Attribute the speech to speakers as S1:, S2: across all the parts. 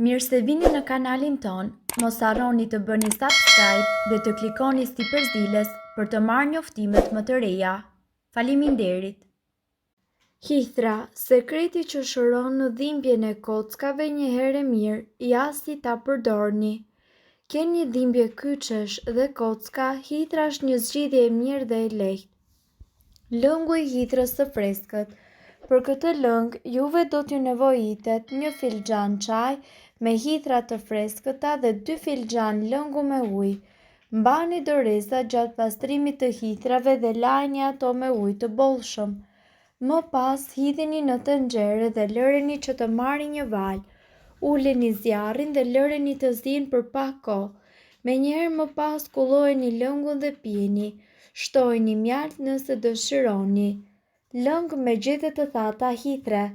S1: Mirë se vini në kanalin tonë, mos harroni të bëni subscribe dhe të klikoni sipër ziles për të marrë njoftimet më të reja. Faleminderit! Hithra, sekreti që shëron dhimbjen e kockave një herë e mirë, ja si ta përdorni. Keni dhimbje kyçesh dhe kocka, hithra është një zgjidhje e mirë dhe e lehtë. Lëngu i hithrës së freskët. Për këtë lëng, juve do t'ju nevojitet një filxhan çaj me hithra të freskëta dhe dy filxhanë lëngu me ujë. Mbani doreza gjatë pastrimit të hithrave dhe lajini ato me ujë të bollshëm. Më pas hidhini në tenxhere dhe lëreni që të marrë një valë. Uleni zjarrin dhe lëreni të ziejnë për pak kohë. Menjëherë më pas kullojeni lëngun dhe pijeni. Shtojini mjaltë nëse dëshironi. Lëng me gjethe të thata hithre.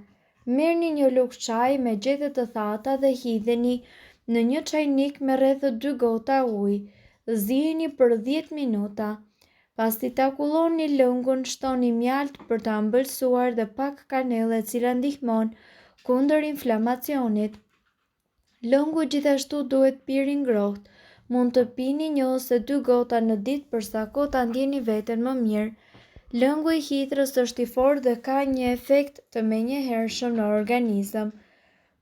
S1: Merrni një lugë çaji me gjethe të thata dhe hidheni në një çajnik me rreth dy gota ujë. Ziejini për 10 minuta. Pasi ta kulloni lëngun, shtoni mjaltë për ta ëmbëlsuar dhe pak kanellë e cila ndihmon kundër inflamacionit. Lëngu gjithashtu duhet pirë i ngrohtë. Mund të pini një ose dy gota në ditë për sa kohë ta ndjeni veten më mirë. Lëngu i hithrës është i fortë dhe ka një efekt të menjëhershëm në organizëm.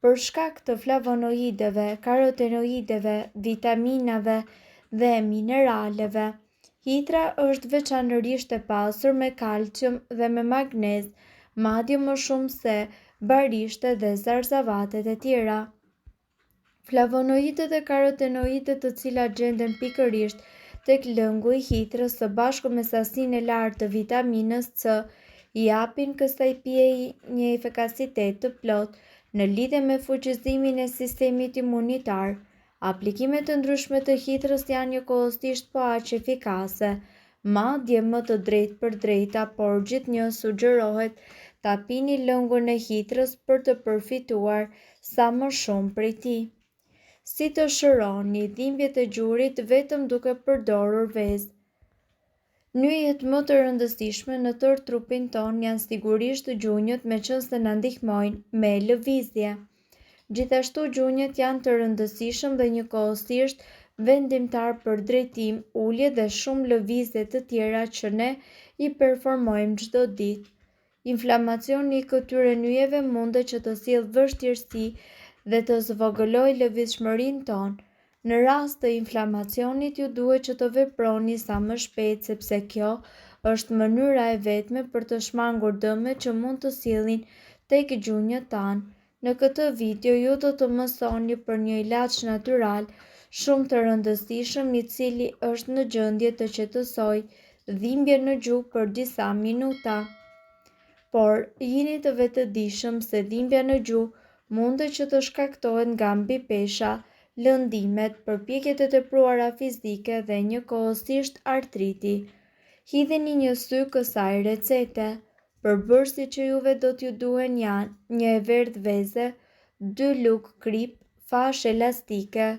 S1: Për shkak të flavonoideve, karotenoideve, vitaminave dhe mineraleve. Hithra është veçanërisht e pasur me kalcium dhe me magnez, madje më shumë se barishte dhe zarzavatet e tjera. Flavonoidet dhe karotenoidet të cilat gjenden pikërisht tek lëngu i hithrës së bashku me sasinë e lartë të vitaminës C i japin kësaj pijeje një efikasitet të plotë në lidhje me fuqizimin e sistemit imunitar. Aplikimet e ndryshme të hithrës janë njëkohësisht po aq efikase, madje më të drejtpërdrejta, por gjithnjë sugjerohet ta pini lëngun e hithrës për të përfituar sa më shumë prej tij. Si të shëroni dhimbjet e gjurit vetëm duke përdorur vezë? Nyjet më të rëndësishme në tërë trupin tonë janë sigurisht gjunjët meqenëse na ndihmojnë me lëvizje. Gjithashtu gjunjët janë të rëndësishëm dhe njëkohësisht vendimtar për drejtim, ulje dhe shumë lëvizje të tjera që ne i performojmë çdo ditë. Inflamacioni i këtyre nyjeve mundet që të sjellë vështirësi dhe të zvogëlojë lëvizshmërinë tonë. Në rast të inflamacionit ju duhet që të veproni sa më shpejt sepse kjo është mënyra e vetme për të shmangur dëmet që mund të sjellin tek gjunjët tanë. Në këtë video ju do të mësoni për një ilaç natyral shumë të rëndësishëm i cili është në gjendje të qetësojë dhimbjen në gju për disa minuta. Por, jini të vetëdijshëm se dhimbja në gju mundet që të shkaktohet nga mbipesha, lëndimet, përpjekjet e tepruara fizike dhe njëkohësisht artriti. Hidhini një sy kësaj recete. Përbërësit që juve do t'ju duhen janë, një e verdhë veze, dy lugë kripë, fashë elastike.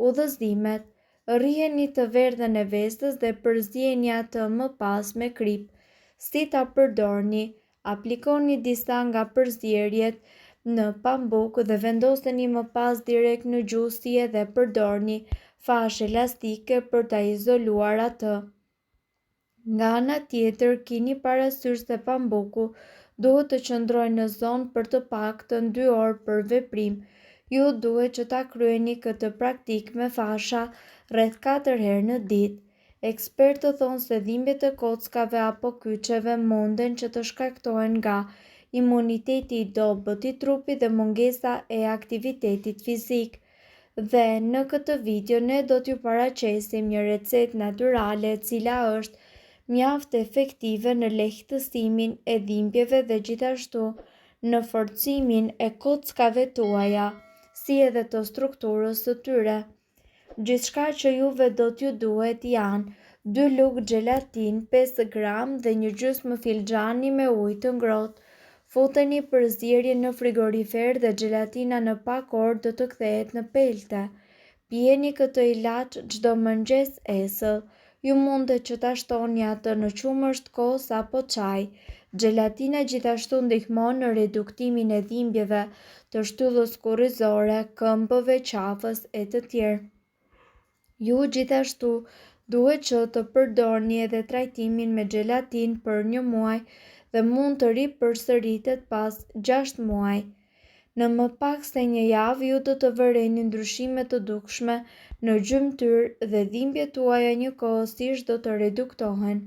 S1: Udhëzimet, Rriheni të verdhën e vezës dhe përziejeni atë më pas me kripë. Si ta përdorni, Aplikoni disa nga përzierjet në pambuk dhe vendoseni më pas direkt në gju si edhe përdorni fashë elastike për ta izoluar atë. Nga ana tjetër, kini parasysh se pambuku duhet të qëndrojë në zonë për të paktën dy orë për veprim. Ju duhet që ta kryeni këtë praktikë me fasha rreth katër herë në ditë. Ekspertët thonë se dhimbjet e kockave apo kyçeve munden që të shkaktohen nga imuniteti i dobët i trupit dhe mungesa e aktivitetit fizik. Dhe në këtë video ne do t'ju paraqesim një recetë natyrale e cila është mjaft efektive në lehtësimin e dhimbjeve dhe gjithashtu në forcimin e kockave tuaja, si edhe të strukturës së tyre. Gjithçka që juve do t'ju duhet janë dy lugë xhelatinë, 5 gram dhe një gjysmë filxhani me ujë të ngrohtë. Futeni përzierjen në frigorifer dhe xhelatina në pak orë do të kthehet në pelte. Pijeni këtë ilaç çdo mëngjes esëll. Ju mundet që ta shtoni atë në qumësht, kos apo çaj. Xhelatina gjithashtu ndihmon në reduktimin e dhimbjeve të shtyllës kurrizore, këmbëve, qafës e të tjerë. Ju gjithashtu duhet që të përdorni edhe trajtimin me xhelatinë për një muaj dhe mund të ripërsëritet pas 6 muaj. Në më pak se një javë ju do të vëreni ndryshime të dukshme në gjymtyrë dhe dhimbjet tuaja njëkohësisht do të reduktohen.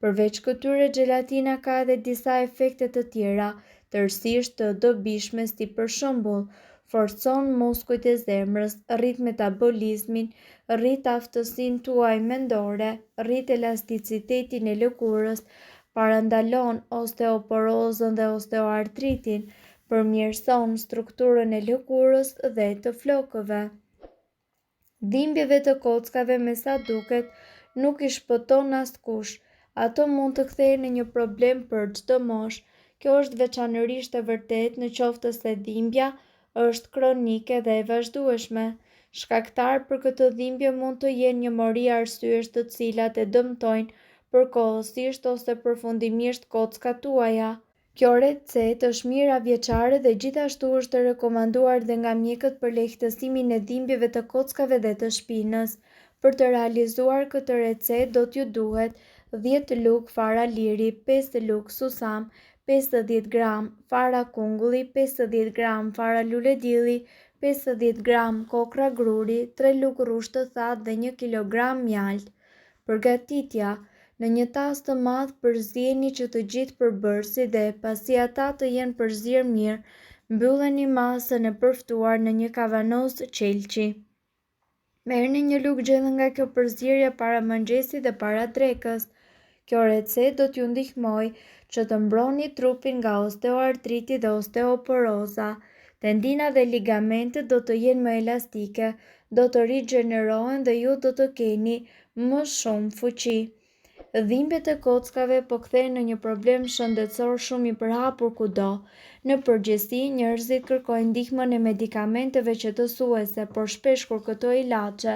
S1: Përveç këtyre, xhelatina ka edhe disa efekte të tjera, tërësisht të dobishme si për shembull, forcon muskujt e zemrës, rrit metabolizmin, rrit aftësinë tuaj mendore, rrit elasticitetin e lëkurës, parandalon osteoporozën dhe osteoartritin, përmirëson strukturën e lëkurës dhe të flokëve. Dhimbjeve të kockave me sa duket nuk i shpëton askush. Ato mund të kthehen në një problem për çdo moshë. Kjo është veçanërisht e vërtetë në qoftë se dhimbja është kronike dhe e vazhdueshme. Shkaktar për këtë dhimbje mund të jenë një mori arsyesh të cilat e dëmtojnë përkohësisht ose përfundimisht kockat tuaja. Kjo recetë është mijëravjeçare dhe gjithashtu është rekomanduar dhe nga mjekët për lehtësimin e dhimbjeve të kockave dhe të shpinës. Për të realizuar këtë recetë do t'ju duhet 10 lugë fara liri, 5 lugë susam, 50 gram fara kungulli, 50 gram fara luledielli, 50 gram kokrra gruri, 3 lugë rrush të thatë dhe 1 kilogram mjaltë. Përgatitja, Në një tas të madh përzieni që të gjithë përbërësit dhe pasi ata të jenë përzier mirë, mbylleni masën e përftuar në një kavanoz qelqi. Merrni një lugë gjelle nga kjo përzierje para mëngjesit dhe para drekës. Kjo recetë do t'ju ndihmojë që të mbroni trupin nga osteoartriti dhe osteoporoza. Tendina dhe ligamentet do të jenë më elastike, do të rigjenerohen dhe ju do të keni më shumë fuqi. Dhimbjet e kockave po kthehen në një problem shëndetësor shumë i përhapur kudo. Në përgjithësi, njerëzit kërkojnë ndihmën e medikamenteve qetësuese, por shpesh kur këto ilaçe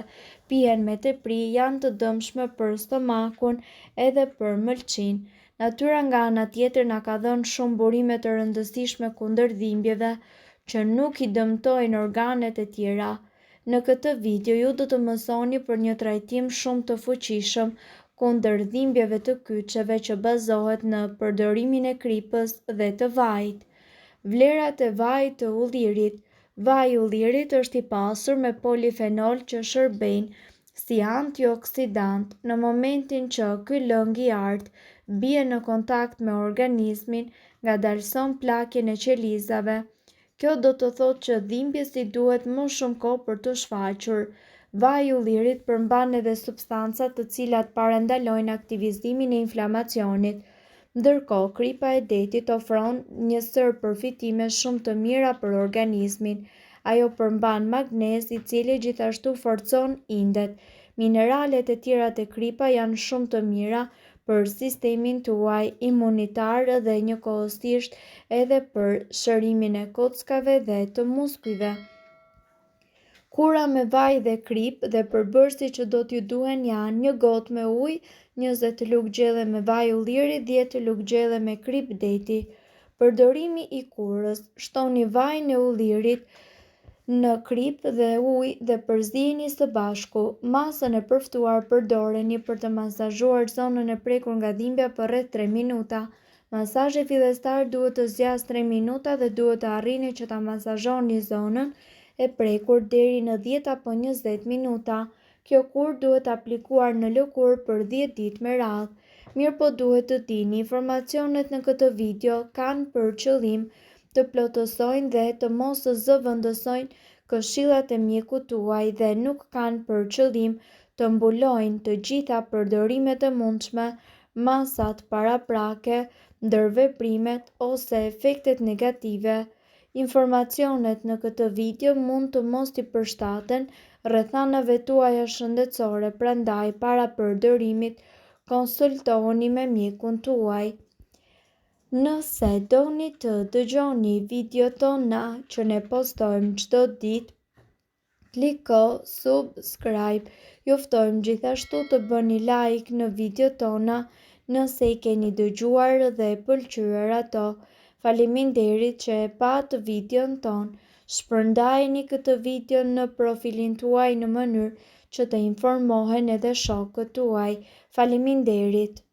S1: pihen me tepri, janë të dëmshme për stomakun edhe për mëlçinë. Natyra nga ana tjetër na ka dhënë shumë burime të rëndësishme kundër dhimbjeve që nuk i dëmtojnë organet e tjera. Në këtë video ju do të mësoni për një trajtim shumë të fuqishëm kundër dhimbjeve të kyçeve që bazohet në përdorimin e kripës dhe të vajit. Vlerat e vajit të ullirit. Vaji i ullirit është i pasur me polifenol që shërbejnë si antioksidant. Në momentin që ky lëng i artë bie në kontakt me organizmin, ngadalëson plakjen e qelizave. Kjo do të thotë që dhimbjes i duhet më shumë kohë për t'u shfaqur. Vaji i ullirit përmban edhe substanca të cilat parandalojnë aktivizimin e inflamacionit. Ndërkohë, kripa e detit ofron një sërë përfitimesh shumë të mira për organizmin. Ajo përmban magnez, i cili gjithashtu forcon indet. Mineralet e tjera te kripa janë shumë të mira për sistemin tuaj imunitar dhe njëkohësisht edhe për shërimin e kockave dhe të muskujve. Kura me vaj dhe kripë dhe përbërësit që do t'ju duhen janë një gotë me ujë, 20 lugë gjelle me vaj ulliri, 10 lugë gjelle me kripë deti. Përdorimi i kurës, shtoni vajin e ullirit në kripë dhe ujë dhe përziejini së bashku. Masën e përftuar përdoreni për të masazhuar zonën e prekur nga dhimbja për rreth 3 minuta. Masazhi fillestar duhet të zgjasë 3 minuta dhe duhet të arrini që ta masazhoni zonën e prekur deri në 10 apo 20 minuta. Kjo kurë duhet aplikuar në lëkurë për 10 ditë me radhë. Mirëpo duhet të dini, informacionet në këtë video kanë për qëllim të plotësojnë dhe të mos zëvendësojnë këshillat e mjekut tuaj dhe nuk kanë për qëllim të mbulojnë të gjitha përdorimet e mundshme, masat paraprake, ndërveprimet ose efektet negative. Informacionet në këtë video mund të mos t'i përshtaten rrethanave tuaja shëndetësore, prandaj para përdorimit konsultohuni me mjekun tuaj. Nëse doni të dëgjoni videot tona që ne postojmë çdo ditë, Kliko subscribe. Ju ftojmë gjithashtu të bëni like në videot tona. nëse i keni dëgjuar dhe pëlqyer ato. Faleminderit që e patë videon tonë. Shpërndajeni këtë video në profilin tuaj në mënyrë që të informohen edhe shokët tuaj. Faleminderit!